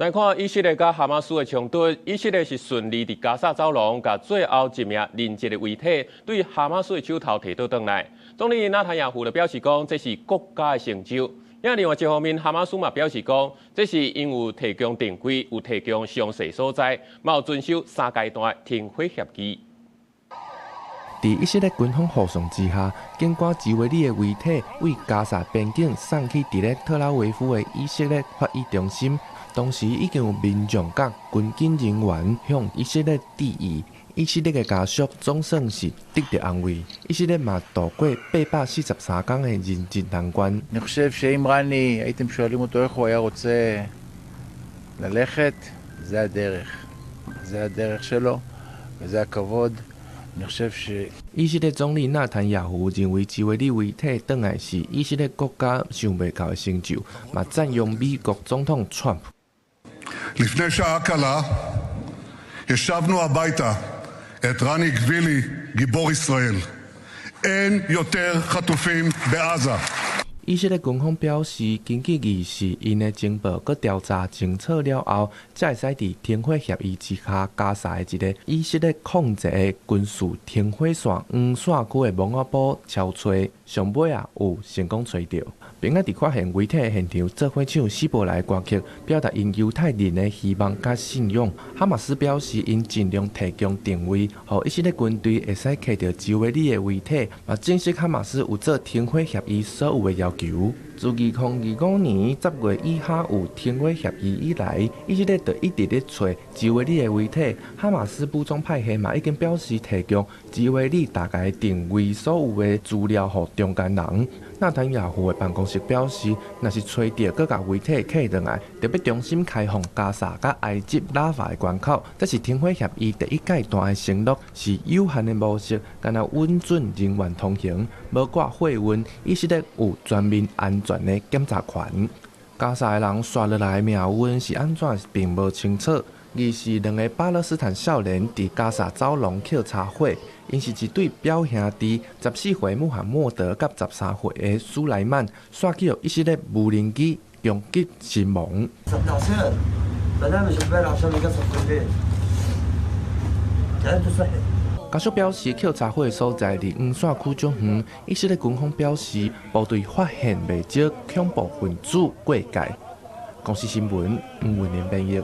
來看以色列佮哈馬斯的衝突，以色列是順利佇加薩走廊，共最後一名人質的遺體對哈馬斯的手頭提倒轉來。總理納坦雅胡就表示講，這是國家的成就。另外一方面，哈馬斯嘛表示講，這是𪜶有提供定規，有提供詳細所在，嘛有遵守三階段停火協議。佇以色列軍方護送之下，警官吉維里的遺體對加薩邊境送去佇咧特拉維夫的以色列法醫中心。當時已經有民眾佮軍警人員向以色列致意，以色列的家屬總算是得著安慰。以色列嘛度過843工的人質難關。 אני חושב שאם רני, הייתם שואלים אותו איך הוא היה רוצה ללכת, זה הדרך. זה הדרך שלו, וזה הכבוד. אני חושב ש 以色列總理納坦雅胡認為，吉維里遺體轉來是以色列國家想袂到的成就，嘛讚揚美國總統川普。 לפני שעה קלה השבנו הביתה את רני גבילי, גיבור ישראל. אין יותר חטופים בעזה. 以色列軍方表示，根據二時𪜶的情報閣調查清楚了後，才會使佇停火協議之下，加薩的一个以色列控制的軍事停火線黃線區的蒙阿波搜揣，上尾啊有成功揣著，並且佇發現遺體的現場做伙唱希伯來歌曲，表達𪜶猶太人的希望佮信仰。哈馬斯表示，𪜶盡量提供定位，予以色列軍隊會使摕著吉維里的遺體，嘛證實哈馬斯有做停火協議所有的要求。自2025年10月以哈有停火協議以來，以色列就一直咧揣吉維里的遺體。哈馬斯武裝派系嘛已經表示提供吉維里大概定位所有的資料予中間人。納坦雅胡的辦公室表示，若是揣著閣共遺體擱轉來，著欲重新開放加薩佮埃及拉法的關口。這是停火協議第一階段的承諾，是有限的模式，干焦允准人員通行，無掛貨運。以色列有全面安全的檢查權。加薩的人紲落來的命運是按怎，並無清楚。二是兩个巴勒斯坦少年佇加薩走廊抾柴火，𪜶是一對表兄弟，14歲穆罕默德佮13歲的蘇萊曼，煞去予以色列無人機攻擊身亡。家屬表示，抾柴火的所在離黃線區足遠。以色列軍方表示，部隊發現袂少恐怖分子過界。公視新聞黃文玲編譯。